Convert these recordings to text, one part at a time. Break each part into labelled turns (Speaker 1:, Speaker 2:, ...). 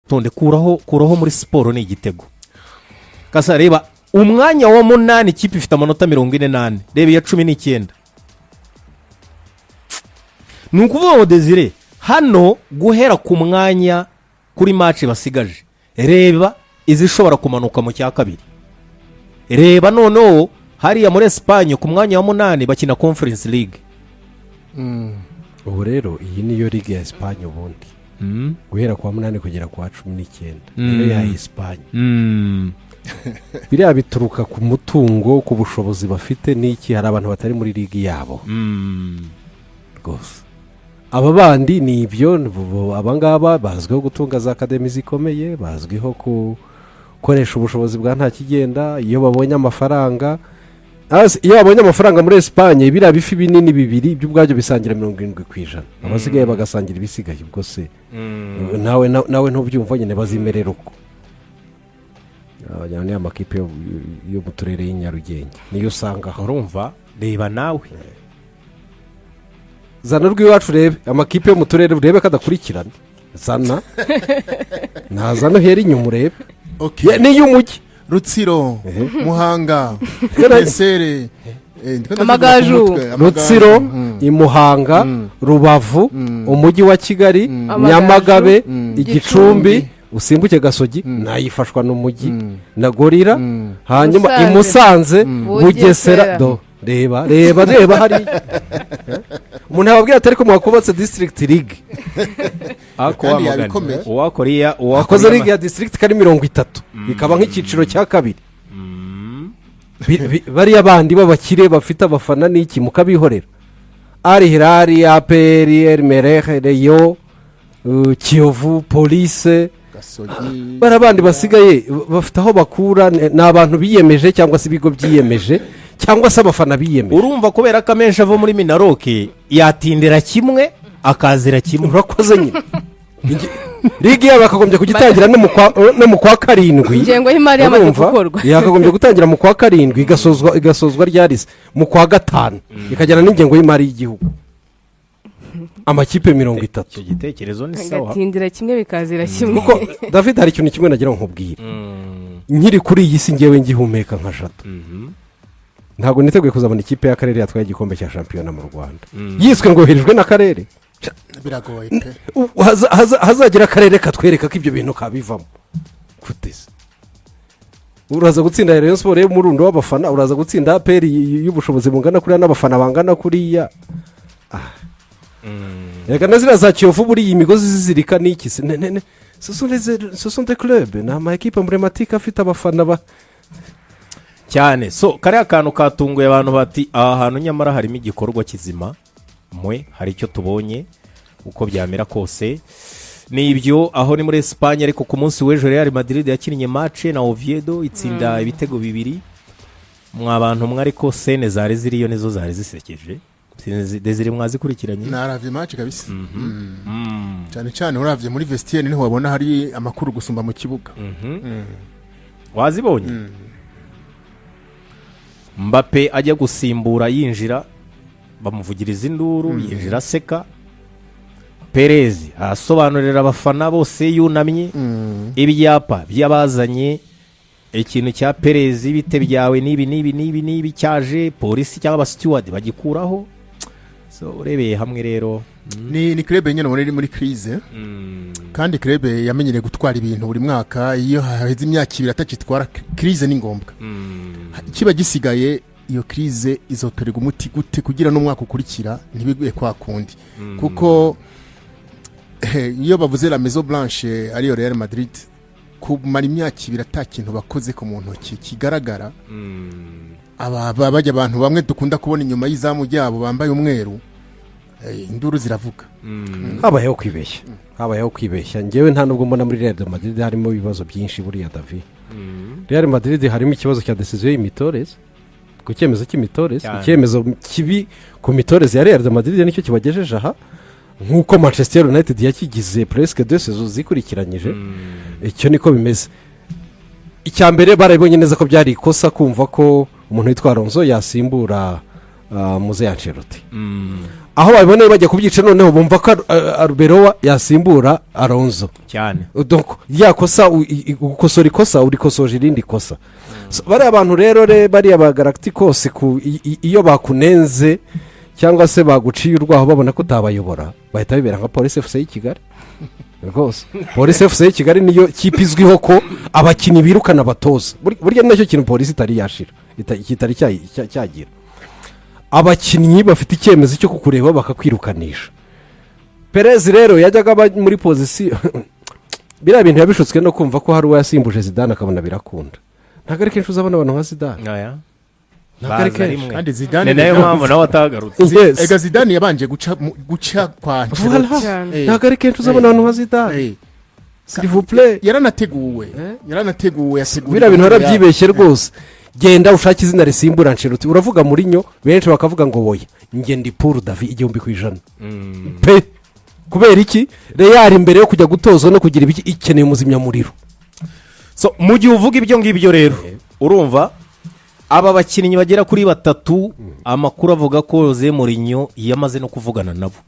Speaker 1: Tonde, kuraho, kuraho. Muri siporo ni igitego kasa. Reba umwanya wa munani, ikipe ifite amanota 44. Reba iya 19. Ni ukuvuga ngo, Desire, hano guhera ku mwanya kuri match basigaje, reba izishobora kumanuka mu cya kabiri. Reba noneho hariya muri Esipanye, ku mwanya wa munani bakina Conference League.
Speaker 2: Ubu rero iyi niyo ligue ya Esipanye ubundi, guhera ku wa munani kugera ku wa 19 niyo ya Esipanye. Biriya bituruka ku mutungo, ku bushobozi bafite n'iki. Hari abantu batari muri ligue yabo rwose. Aba bandi ni ibyo. Aba ngaba bazwiho gutunga za academy zikomeye, bazwiho gukoresha ubushobozi bwa nta kigenda. Iyo babonye amafaranga, iyo babonye amafaranga muri Esipanye, biriya bifi binini bibiri byo ubwabyo bisangira 70%, abasigaye bagasangira ibisigaye. Ubwo se nawe ntubyumva nyine? Bazimerera uko. Abajyana niya makipe yo mu turere y'i Nyarugenge niyo usanga aho.
Speaker 1: Urumva, reba nawe.
Speaker 2: Zana urw'iwacu, urebe amakipe yo mu turere, urebe ko adakurikirana. Zana, nazana uhere inyuma urebe. N'iy'umujyi.
Speaker 3: Rutsiro, Muhanga, Esere.
Speaker 4: Amagaju.
Speaker 2: Rutsiro, i Muhanga, Rubavu, Umujyi wa Kigali,
Speaker 4: Amagaju.
Speaker 2: Nyamagabe, Igicumbi, usimbuke Gasogi nayifashwa n'umujyi na Gorilla, hanyuma i
Speaker 4: Musanze.
Speaker 2: Musanze, Bugesera.
Speaker 4: Bugesera.
Speaker 2: Do, reba, reba, reba hariya. Umuntu yababwira ati: "Ariko mwakubatse district league."
Speaker 1: Ariko
Speaker 3: Kandi
Speaker 1: wa mugani,
Speaker 3: yabikomeye.
Speaker 1: uwakoriya
Speaker 2: Akoze
Speaker 1: uwakoriya
Speaker 2: ligue ya district kari 30, ikaba nk'icyiciro cya kabiri. Bariya bandi b'abakire bafite abafana n'iki, mukabihorera. Al Hilal, APR, El Merreikh, Rayon, Kiyovu, Police,
Speaker 3: Gasogi.
Speaker 2: Bariya bandi basigaye bafite aho bakura, ni abantu biyemeje cyangwa se ibigo byiyemeje cyangwa se abafana biyemeje.
Speaker 1: Urumva, kubera ko amenshi ava muri MINALOC, yatindira kimwe akazira kimwe.
Speaker 2: Urakoze nyine. Ligue yabo yakagombye kugitangira no mu kwa karindwi.
Speaker 4: Ingengo y'imari yamaze
Speaker 2: Urumva?
Speaker 4: gukorwa.
Speaker 2: Yakagombye gutangira mu kwa karindwi, igasozwa ryarise mu kwa gatanu, ikajyana n'ingengo y'imari y'igihugu. Amakipe 30.
Speaker 1: Icyo gitekerezo ni sawa.
Speaker 4: Agatindira kimwe bikazira kimwe.
Speaker 2: Kuko David, hari ikintu kimwe nagira ngo nkubwire. Nkiri kuri iyi si, ngewe ngihumeka nka Jado, ntabwo niteguye kuzabona ikipe y'akarere yatwaye igikombe cya shampiyona mu Rwanda, yiswe ngo yoherejwe n'akarere.
Speaker 3: Biragoye pe.
Speaker 2: Hazagira akarere katwereka ko ibyo bintu kabivamo gute se? Uraza gutsinda Rayon Sports y'umurundo w'abafana, uraza gutsinda APR y'ubushobozi bungana kuriya n'abafana bangana kuriya. Reka na ziriya za Kiyovu, buriya imigozi zizirika n'iki se? Ce sont des clubs, ni ama équipe emblématique afite abafana ba
Speaker 1: Cyane. So kariya kantu katunguye abantu, bati: "Aha hantu nyamara harimo igikorwa kizima, mwe hari icyo tubonye." Uko byamera kose ni ibyo. Aho ni muri Esipanye. Ariko ku munsi w'ejo Real Madrid yakinnye match na Oviedo, itsinda ibitego bibiri. Mwa bantu mwe, ariko scènes zari ziriyo nizo zari zisekeje. Desire, mwazikurikiranye?
Speaker 3: Naravye match kabisa. Cyane cyane uravye muri vestiaire niho wabona hari amakuru gusumba mu kibuga.
Speaker 1: Wazibonye? Mbappe ajya gusimbura, yinjira bamuvugiriza induru, yinjira aseka. Perez arasobanurira abafana bose yunamye. Ibyapa by'abazanye ikintu cya Perez, bite byawe n'ibi n'ibi n'ibi n'ibi, cyaje polisi cyangwa aba steward bagikuraho. So urebeye hamwe rero,
Speaker 3: Ni club nyine ubona iri muri crise, kandi club yamenyereye gutwara ibintu buri mwaka. Iyo haheze imyaka 2 atakitwara, crise ni ngombwa. Kiba gisigaye, iyo crise izotorerwa umuti gute kugira n'umwaka ukurikira ntibigwe kwa kundi? Kuko iyo bavuze la Maison Blanche, ariyo Real Madrid, kumara imyaka 2 ata kintu bakoze ku mu ntoki kigaragara, aba bajya abantu bamwe dukunda kubona inyuma y'izamu ryabo bambaye umweru, induru ziravuga.
Speaker 2: Habayeho kwibeshya, habayeho kwibeshya. Ngewe nta nubwo mbona muri Real Madrid harimo ibibazo byinshi. Buriya David, Real Madrid harimo ikibazo cya décision y'imitoreze, ku cyemezo cy'imitoreze.
Speaker 1: Cyane.
Speaker 2: Icyemezo kibi ku mitoreze ya Real Madrid nicyo kibagejeje aha, nk'uko Manchester United yakigize presque deux saisons zikurikiranyije. Icyo niko bimeze. Icya mbere, barabibonye neza ko byari ikosa kumva ko umuntu witwa Alonso yasimbura muze Ancelotti. Aho babiboneye bajya kubyica, noneho bumva ko Arbeloa yasimbura Alonso. Donc, ya kosa gukosora ikosa urikosoje irindi kosa. So, bariya bantu rero bariya ba Galacticos iyo bakunenze cyangwa se baguciye urwaho babona ko utabayobora, bahita bibera nka Police FC y'i Kigali. Rwose Police FC y'i Kigali niyo kipe izwiho ko abakinnyi birukana abatoza. Burya ni nacyo kintu Polisi itari yashira, kitari cyagira. Abakinnyi bafite icyemezo cyo kukureba bakakwirukanisha. Perez rero yajyaga aba muri position, biriya bintu yabishutswe no kumva ko hari uwo yasimbuje Zidane akabona birakunda. Ntabwo ari kenshi uzabona abantu nka Zidane.
Speaker 1: Aya.
Speaker 2: Ntabwo ari
Speaker 1: Baza
Speaker 2: kenshi.
Speaker 1: rimwe.
Speaker 3: Kandi Zidane
Speaker 1: Ni nayo mpamvu nawe atagarutse.
Speaker 2: Yes.
Speaker 3: Ega Zidane yabanje guca kwa Ancelotti.
Speaker 2: Voilà.
Speaker 4: Cyane.
Speaker 2: Ntabwo ari kenshi uzabona abantu nka Zidane. S'il vous plaît.
Speaker 3: Yaranateguwe, yaranateguwe, yateguwe.
Speaker 2: Biriya bintu warabyibeshye rwose. Genda ushake izina risimbura Ancelotti. Uravuga Mourinho, benshi bakavuga ngo woya. Njye ndi pour Davi 1000% pe. Kubera iki? Real mbere yo kujya gutozwa no kugira ibiki, ikeneye umuzimyamuriro.
Speaker 1: So, mu gihe uvuga ibyo ngibyo rero, urumva aba bakinnyi bagera kuri batatu, amakuru avuga ko Jose Mourinho yamaze no kuvugana nabo,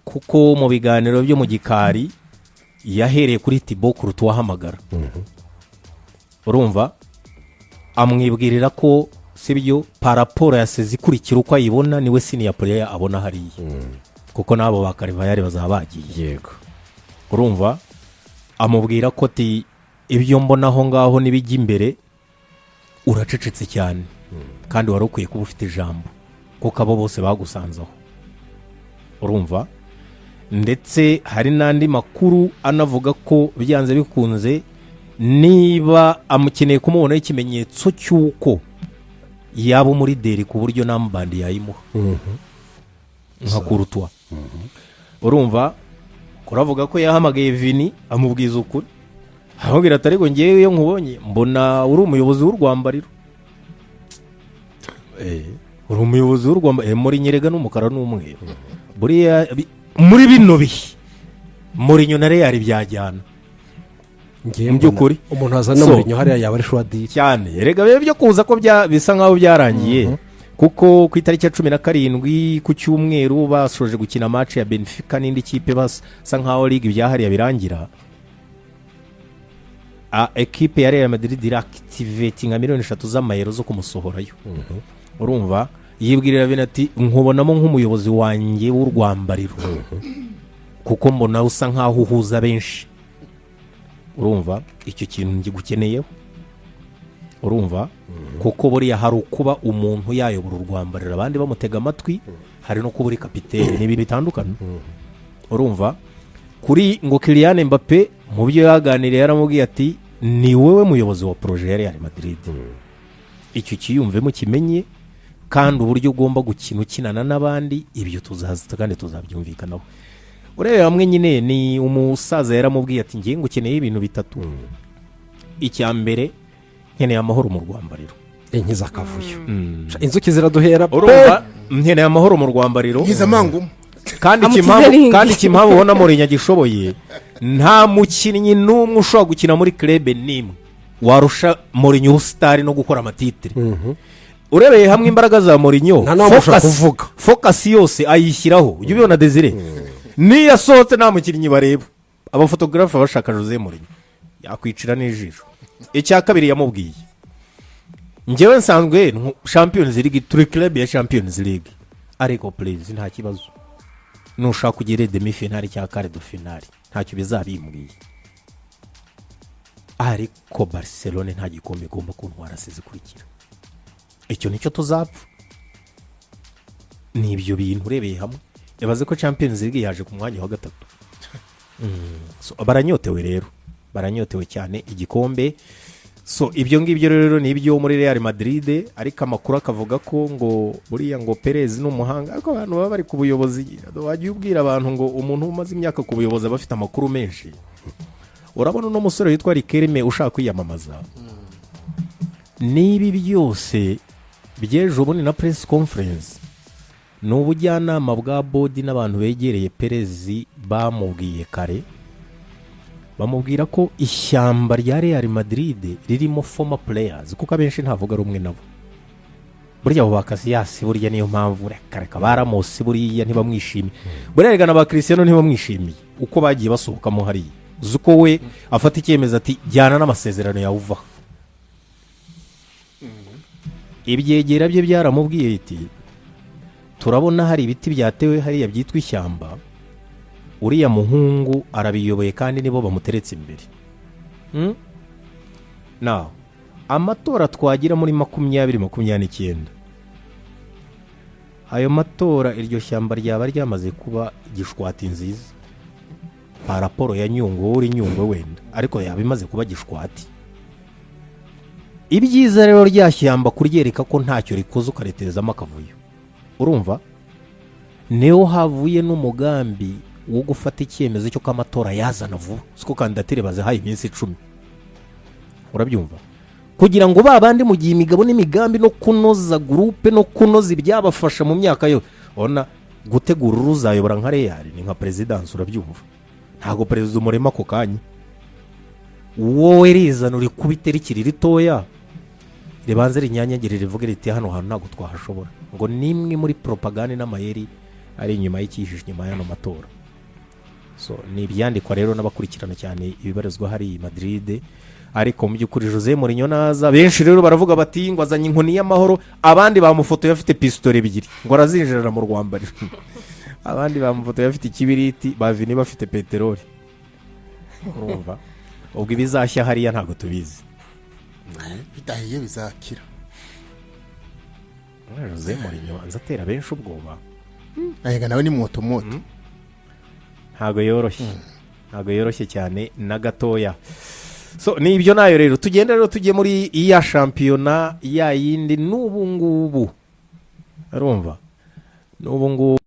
Speaker 1: kuko mu biganiro byo mu gikari yahereye kuri Thibaut Courtois, wahamagara, urumva, amwibwirira ko si byo par rapport ya saison ikurikira uko ayibona, niwe senior player abona hariya, kuko n'abo ba Carvajal bazaba bagiye. Urumva, amubwira ko ati ibyo mbona aho ngaho n'ibijya imbere, uracecetse cyane kandi wari ukwiye kuba ufite ijambo, kuko abo bose bagusanzeho. Urumva, ndetse hari n'andi makuru anavuga ko byanze bikunze niba amukeneye kumubonaho ikimenyetso cy'uko yaba umu leader, ku buryo n'armband yayimuha nka Courtois. Urumva, kuravuga ko yahamagaye Vini, amubwiza ukuri, amubwira ati ariko ngewe iyo nkubonye mbona uri umuyobozi w'urwambariro. Uri umuyobozi w'urwambariro muri nyerega n'umukara n'umweru. Buriya muri bino bihe Mourinho na Real byajyana.
Speaker 2: Ngiye
Speaker 1: Mu by'ukuri.
Speaker 2: Umuntu wazana Mourinho hariya yaba ari shuwadiri.
Speaker 1: Cyane. Erega bibe byo kuza ko bisa nkaho byarangiye, kuko ku itariki ya 17 ku cyumweru basoje gukina match ya Benfica n'indi kipe, basa nkaho ligue byahariye birangira. A ekipe ya Real Madrid iractivate nka miliyoni 3 z'amayero zo kumusohorayo. Urumva, yibwirira bene ati nkubonamo nk'umuyobozi wanjye w'urwambariro, kuko mbona usa nkaho uhuza benshi. Urumva, icyo kintu ngigukeneyeho. Urumva, kuko buriya hari ukuba umuntu yayobora urwambariro abandi bamutega amatwi, hari no kuba uri kapitene, ni ibintu bitandukanye. Urumva, kuri ngo Kylian Mbappe, mu byo yaganiriye yaramubwiye ati ni wowe muyobozi wa projet ya Real Madrid, icyo kiyumvemo kimenye, kandi uburyo ugomba gukina ukinana n'abandi, ibyo tuzaza kandi tuzabyumvikanaho. Urebeye hamwe nyine ni umusaza yaramubwiye ati ngiye ngukeneye ibintu bitatu. Icya mbere, nkeneye amahoro mu rwambariro.
Speaker 2: Inkiza akavuyo, inzuki ziraduhera pe.
Speaker 1: Urumva, nkeneye amahoro mu rwambariro.
Speaker 3: Nkizamangu.
Speaker 1: Kandi
Speaker 4: Amukize
Speaker 1: ikimpamvu
Speaker 4: ringi.
Speaker 1: Kandi ikimpamvu ubona Mourinho agishoboye, nta mukinnyi n'umwe ushobora gukina muri club n'imwe warusha Mourinho ubu star no gukora ama titre. Urebeye hamwe imbaraga za Mourinho,
Speaker 2: Nta n'uwamurusha kuvuga.
Speaker 1: Focus yose ayishyiraho. Ujya ubibona, Desire, niyo asohotse nta mukinnyi bareba, abafotogarafe bashaka Jose Mourinho, yakwicira n'ijisho. Icya kabiri yamubwiye, ngewe nsanzwe Champions League, turi club ya Champions League, ariko please nta kibazo nushaka ugere demi finale cyangwa quart de finale, ntacyo bizabimbwiye, ariko Barcelone nta gikombe igomba kuntwara zikurikira. Icyo nicyo tuzapfa. Ni ibyo bintu urebeye hamwe. Yabaze ko Champions League yaje ku mwanya wa gatatu. So, baranyotewe rero, baranyotewe cyane igikombe. So ibyo ngibyo rero ni ibyo muri Real Madrid, ariko amakuru akavuga ko ngo buriya ngo Perez ni umuhanga, ariko abantu baba bari ku buyobozi, wajya ubwira abantu ngo umuntu umaze imyaka ku buyobozi aba afite amakuru menshi. Urabona uno musore witwa Riquelme ushaka kwiyamamaza, n'ibi byose by'ejo bundi na press conference, ni ubujyanama bwa board n'abantu begereye Perez bamubwiye kare, bamubwira ko ishyamba rya Real Madrid ririmo former players, kuko abenshi ntavuga rumwe nabo. Burya abo ba Casillas, burya niyo mpamvu, reka reka, ba Ramos buriya ntibamwishimiye. Buriya reka na ba Cristiano ntibamwishimiye uko bagiye basohokamo hariya. Uzi uko we afata icyemezo ati: "Jyana n'amasezerano yawe uvaho." Ibyegera bye byaramubwiye iti: "Turabona hari ibiti byatewe hariya byitwa ishyamba, uriya muhungu arabiyoboye kandi nibo bamuteretse imbere." Now, amatora twagira muri 2029, ayo matora iryo shyamba ryaba ryamaze kuba gishwati nziza par rapport ya Nyungwe. Wowe uri Nyungwe wenda, ariko yaba imaze kuba gishwati. Ibyiza rero, rya shyamba kuryereka ko ntacyo rikoze, ukariterezamo akavuyo. Urumva niho havuye n'umugambi wo gufata icyemezo cy'uko amatora yazana vuba, siko kandidatire bazihaye iminsi 10, urabyumva, kugira ngo ba bandi mu gihe imigabo n'imigambi no kunoza groupe no kunoza ibyabafasha mu myaka yose, ubona gutegura uruzayobora nka Real ni nka perezidansi, urabyumva, ntabwo perezida umurema ako kanya. Wowe rizana urikubite rikiri ritoya, ribanze rinyanyagire, rivuge riti: "Hano hantu ntabwo twahashobora." Ngo nimwe muri propagande n'amayeri ari inyuma y'icyihishe inyuma y'ano matora. So ni ibyandikwa rero n'abakurikirana cyane ibibarizwa hari i Madrid. Ariko mu by'ukuri Jose Mourinho naza, benshi rero baravuga bati ngo azanye inkoni y'amahoro, abandi bamufotoye afite pisitoli ebyiri ngo arazinjirana mu rwambariro, abandi bamufotoye afite ikibiriti, ba Vini bafite peteroli. Urumva ubwo ibizashya hariya ntabwo tubizi.
Speaker 3: Bidahiye bizakira.
Speaker 1: Jose Mourinho banza atera benshi ubwoba.
Speaker 3: Ayega nawe ni moto moto.
Speaker 1: Ntabwo yoroshye, ntabwo yoroshye cyane na gatoya. So ni ibyo nayo rero. Tugenda rero tujye muri iya shampiyona ya yindi n'ubu ngubu, urumva n'ubu ngubu.